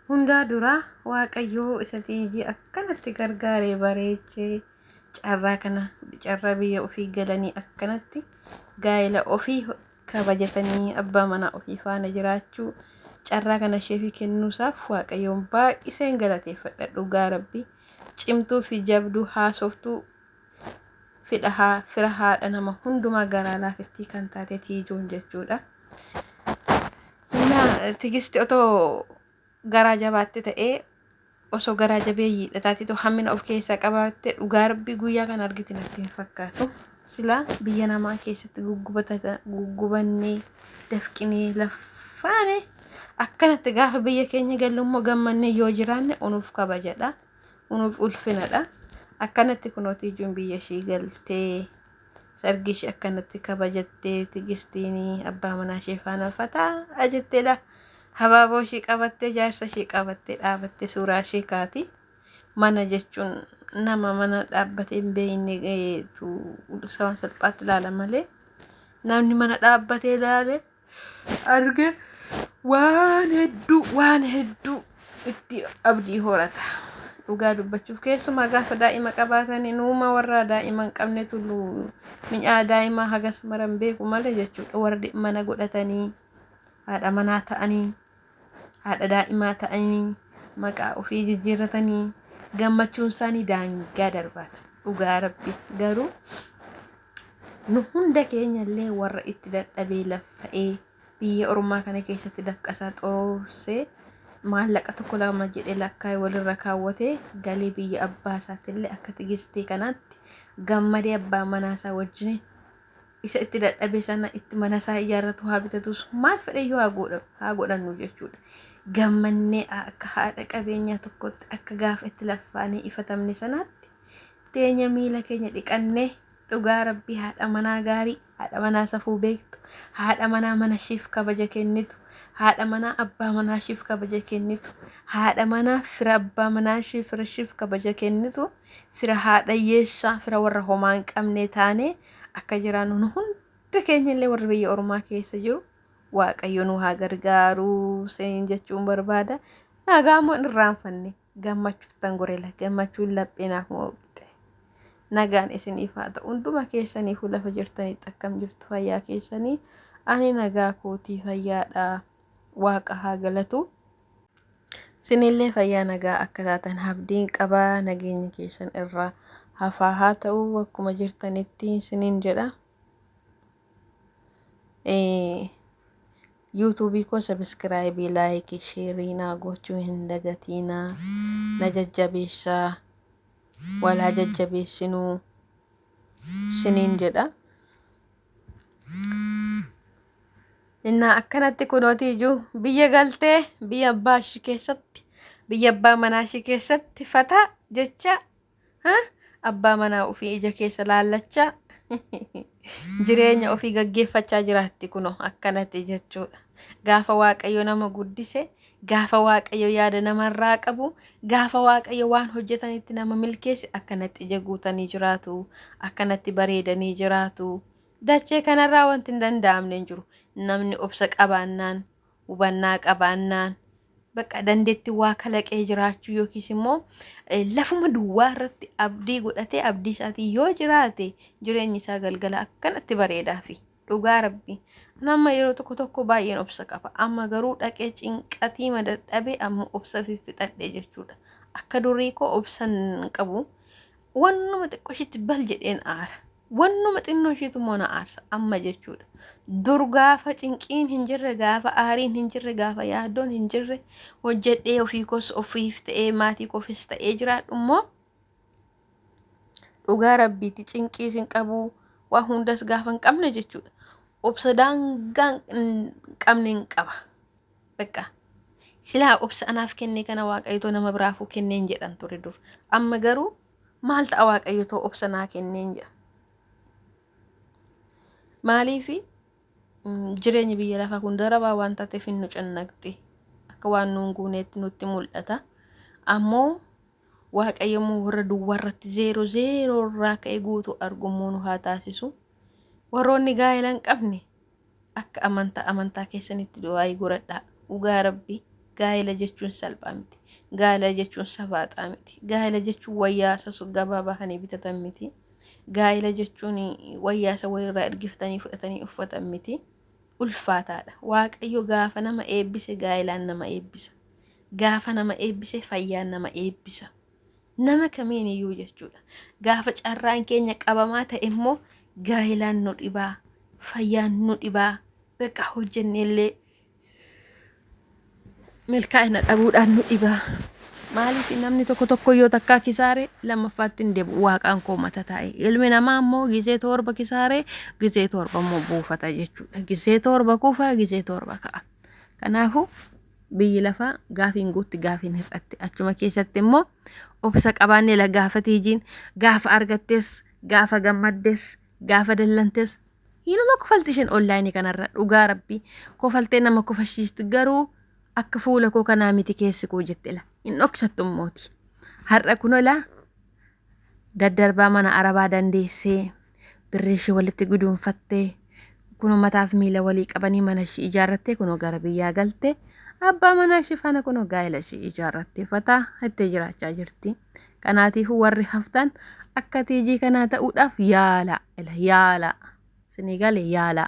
Hundaa dura Waaqayyoo isa Tiijii akkanatti gargaaree bareechee carraa kana carraa biyya ofii galanii akkanatti gaa'ela ofii kabajatanii abbaa manaa ofii faana jiraachuu carraa kana isheefi kennuusaaf Waaqayyoon baay'iseen galateeffadha dhugaa rabbi cimtuu fi jabduu haasoftuu fidha haa fira haadha nama hundumaa garaa laafittii kan taate Tiijuun jechuudha. Innaa Tigisti otoo garaa jabaatte ta'ee osoo garaa jabeeyyiidha taatee hammina of keessaa qabaatte dhugaa rabbii guyyaa kana argite natti hin fakkaatu. Silaa biyya namaa keessatti guggubannee dafqinee laffaane akkanatti gaafa biyya keenya gallu immoo gammannee yoo jiraanne unuuf kabajadha. Unuuf ulfinadha. Akkanatti kunoo Tiijuun biyya ishii galtee sargii ishii akkanatti kabajattee Tigistiin abbaa manaa ishee faana fataa jetteedha. Habaaboo ishii qabattee jaarsa ishii qabattee dhaabattee suuraa ishee kaati. Mana jechuun nama mana dhaabbatee hin beeknetu waan salphaatti ilaala malee namni mana dhaabbatee ilaale arge waan hedduu waan hedduu itti abdii horata. Dhugaa dubbachuuf keessumaa gaafa daa'ima qabaatanii nuuma warra daa'ima hin qabnetu mi'aa daa'imaa hagas maran beeku malee jechuudha. Warri mana godhatanii haadha manaa ta'anii haadha daa'imaa ta'anii maqaa ofii jijjiirratanii gammachuun isaanii daangaa darbaadha. Dhugaa rabbi garuu Nu hunda keenya illee warra itti dadhabee laffa'ee biyya ormaa kana keessatti dafqasaa xoroorsee maallaqa tokko lama jedhee lakkaa'ee walirra kaawwatee galee biyya abbaa isaatti illee akka Tigistii kanaatti gammadee abbaa manaa isaa wajjin isa itti dadhabe sana itti mana isaa ijaarratu haa bitatus maal fedheyyuu haa godhannu jechuudha. Gammannee akka haadha qabeenyaa tokkotti akka gaafa itti laffaanee ifatamne sanaatti teenya miila keenya dhiqannee dhugaa rabbii haadha manaa gaarii haadha manaa safuu beektu haadha manaa mana ishiif kabaja kennitu haadha manaa abbaa manaa ishiif kabaja kennitu haadha manaa fira abbaa manaa ishii fira ishiif kabaja kennitu fira haadha hiyyeessaa fira warra homaa hin qabne taane akka jiraannu nu hunda keenya illee warri biyya ormaa keessa jiru waaqayyo nu haa gargaaru seen jechuun barbaada. Nagaa immoo hin irraanfanne. Gammachuuttan gorela gammachuun laphee naaf mooqxe. Nagaan isiniif haa ta'u hunduma keessaniifuu lafa jirtanitti akkam jirtu fayyaa keessanii ani nagaa kootii fayyaadha waaqa haa galatu. Sinillee fayyaa nagaa akka taatan abdiin qaba nageenya keessan irraa hafaa haa ta'u akkuma jirtanitti isiniin jedha. Yuutuubii koo sabiskiraayibii laayikii sheerii naa gochuu hin dagatiinaa na jajjabeessaa wal haa jajjabeessinuu siniin jedha. Innaa akkanatti kunootii ijuu biyya galtee biyya abbaa ishii keessatti biyya abbaa manaa ishii keessatti fataa jecha Ha? Abbaa manaa ofii ija keessa laallachaa jireenya ofii gaggeeffachaa jiraatti kunoo akkanatti jechuudha. Gaafa Waaqayyo nama guddise, gaafa Waaqayyo yaada namarraa qabu, gaafa Waaqayyo waan hojjetanitti nama milkeesse akkanatti ija guutanii jiraatu, akkanatti bareedanii jiraatu. Dachee kanarraa wanti hin danda'amne hin jiru. Namni obsa qabaannaan, hubannaa qabaannaan, bakka dandeetti waa kalaqee jiraachuu yookiis immoo lafuma duwwaa irratti abdii godhatee abdii isaatiin yoo jiraate jireenyi isaa galgala akkanatti bareedaafi dhugaa rabbi. Amma yeroo tokko tokko baay'een obsa qaba. Amma garuu dhaqee cinqatii madadhabee amma obsa fiffixadhe jechuudha. Akka durii koo obsa hin qabu. Wannuma xiqqoo ishiitti bal jedheen aara. Wannuma xinnoo ishiitu immoo na aarsa amma jechuudha. Dur gaafa cinqiin hin jirre, gaafa aariin hin jirre, gaafa yaaddoon hin jirre hojjedhee ofii koos ofiif ta'ee maatii koofis ta'ee jiraadhu immoo dhugaa rabbiiti cinqiis hin qabu waa hundas gaafa hin qabne jechuudha. Obsa daangaa hin qabne hin qaba. Bakka silaa obsa anaaf kenne kana waaqayyotoo nama biraafuu kenneen jedhan ture dur. Amma garuu maal ta'a waaqayyo too obsa naa kenneen jedha. Maaliifi jireenyi biyya lafaa kun darabaa waan taateef hin nu cannaqxi. Akka waan nuun guuneetti nutti mul'ata. Ammoo waaqayyo immoo warra duwwaa irratti zeeroo zeeroo irraa ka'ee guutuu argummoo nu haa taasisu. Warroonni gaa'ela hin qabne akka amantaa amantaa keessanitti du'aayii godhadhaa. Dhugaa rabbi Gaa'ela jechuun salphaa miti. Gaa'ela jechuun safaaxaa miti. Gaa'ela jechuun wayyaa isa gabaa bahanii bitatan miti. Gaa'ela jechuun wayyaa isa walirraa ergifatanii fudhatanii uffatan miti. Ulfaataadha. Waaqayyo gaafa nama eebbise gaa'elaan nama eebbisa. Gaafa nama eebbise fayyaan nama eebbisa. Nama kamiin iyyuu jechuudha. Gaafa carraan keenya qabamaa ta'e immoo gaa'elaan nu dhibaa, fayyaan nu dhibaa, bakka hojjenneellee milkaa'ina dhabuudhaan nu dhibaa. Maaliif namni tokko tokko yoo takkaa kisaare lammaffaatti hin deebi'u waaqaan koo mata taa'e. Ilmi namaa immoo gizee 7 kisaare gizee 7 immoo buufata jechuudha. Gizee 7 kufa gizee 7 ka'a. Kanaafuu biyyi lafaa gaafiin guutti gaafiin hir'atte. Achuma keessatti immoo obsa qabaannee la gaafa tiijiin gaafa argattes gaafa gammaddes gaafa dallantes hinuma kofalti isheen onlaayinii kanarra dhugaa rabbii kofaltee nama kofashiisti garuu akka fuula koo kanaa miti keessi koo jette la hin dhoksattu immooti. Har'a kunoo laa daddarbaa mana arabaa dandeessee birrii ishee walitti guduunfattee kunoo mataaf miila walii qabanii mana ishee ijaarrattee kunoo gara biyyaa galte abbaa manaa ishee faana kunoo gaa'ela ishee ijaarrattee fataa itti jiraachaa jirti. Kanaatiifuu warri haftan akka tiijii kanaa ta'uudhaaf yaala yaala sinii gale yaala.